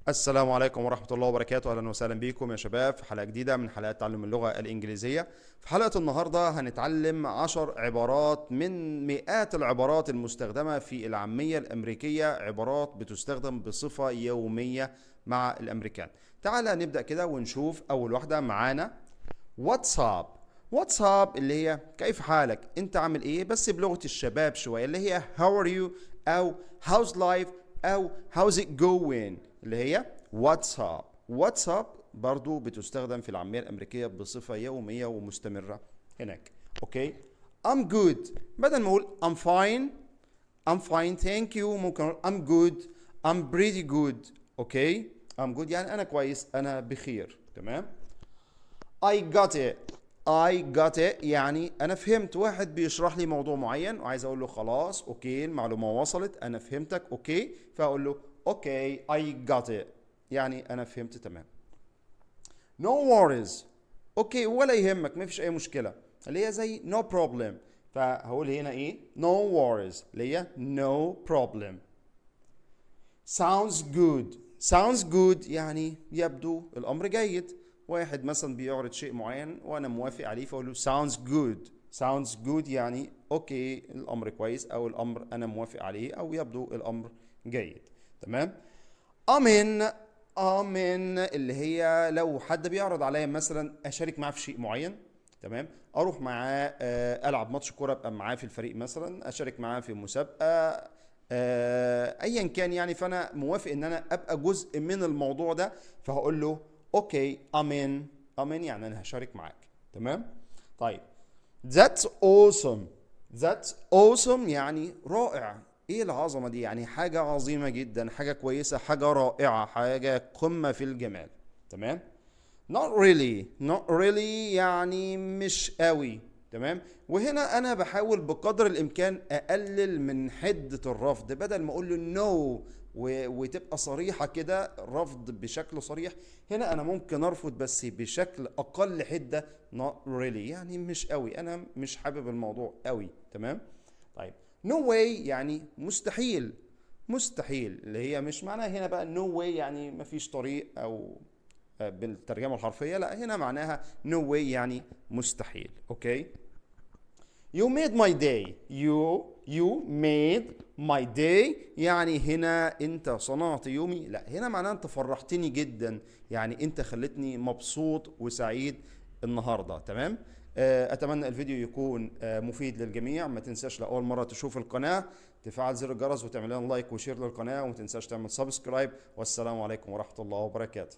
السلام عليكم ورحمة الله وبركاته. أهلا وسهلا بكم يا شباب في حلقة جديدة من حلقات تعلم اللغة الإنجليزية. في حلقة النهاردة هنتعلم 10 عبارات من مئات العبارات المستخدمة في العامية الأمريكية، عبارات بتستخدم بصفة يومية مع الأمريكان. تعال نبدأ كده ونشوف أول واحدة معانا، what's up. what's up اللي هي كيف حالك، أنت عامل إيه، بس بلغة الشباب شوية، اللي هي how are you أو how's life أو how's it going، اللي هي what's up. what's up برضو بتستخدم في العامية الأمريكية بصفة يومية ومستمرة هناك. okay، I'm good، بدل ما أقول I'm fine، I'm fine thank you، ممكن أقول I'm good، I'm pretty good. okay، I'm good يعني أنا كويس، أنا بخير. تمام. I got it، I got it يعني أنا فهمت. واحد بيشرح لي موضوع معين وعايز أقول له خلاص okay المعلومة وصلت، أنا فهمتك، okay، فأقول له okay I got it يعني أنا فهمت. تمام. No worries، okay ولا يهمك، ما فيش أي مشكلة، اللي هي زي no problem، فهقول هنا إيه no worries اللي هي no problem. Sounds good، sounds good يعني يبدو الأمر جيد. واحد مثلا بيعرض شيء معين وانا موافق عليه فاقول له sounds good. sounds good يعني okay الامر كويس، او الامر انا موافق عليه، او يبدو الامر جيد. تمام. I'm in، I'm in اللي هي لو حد بيعرض عليا مثلا اشارك معاه في شيء معين، تمام، اروح معاه العب ماتش كوره، ابقى معاه في الفريق مثلا، اشارك معاه في مسابقه، ايا كان يعني، فانا موافق ان انا ابقى جزء من الموضوع ده، فهقول له okay I'm in. I'm in يعني انا هشارك معاك. تمام. طيب that's awesome، that's awesome يعني رائع. ايه العظمه دي؟ يعني حاجه عظيمه جدا، حاجه كويسه، حاجه رائعه، حاجه قمه في الجمال. تمام. not really، not really يعني مش قوي. تمام. وهنا انا بحاول بقدر الامكان اقلل من حده الرفض، بدل ما اقول له no وتبقى صريحة كده، رفض بشكل صريح، هنا أنا ممكن أرفض بس بشكل أقل حدة، not really يعني مش قوي، أنا مش حابب الموضوع قوي. تمام. طيب no way يعني مستحيل، مستحيل اللي هي مش معناها هنا بقى no way يعني مفيش طريق أو بالترجمة الحرفية، لا هنا معناها no way يعني مستحيل. okay. You made my day، you made my day يعني هنا انت صنعت يومي، لا هنا معناها انت فرحتني جدا، يعني انت خلتني مبسوط وسعيد النهارده. تمام. اتمنى الفيديو يكون مفيد للجميع. ما تنساش لاول مره تشوف القناه تفعل زر الجرس وتعمل لنا like و share للقناه، وما تنساش تعمل subscribe. والسلام عليكم ورحمه الله وبركاته.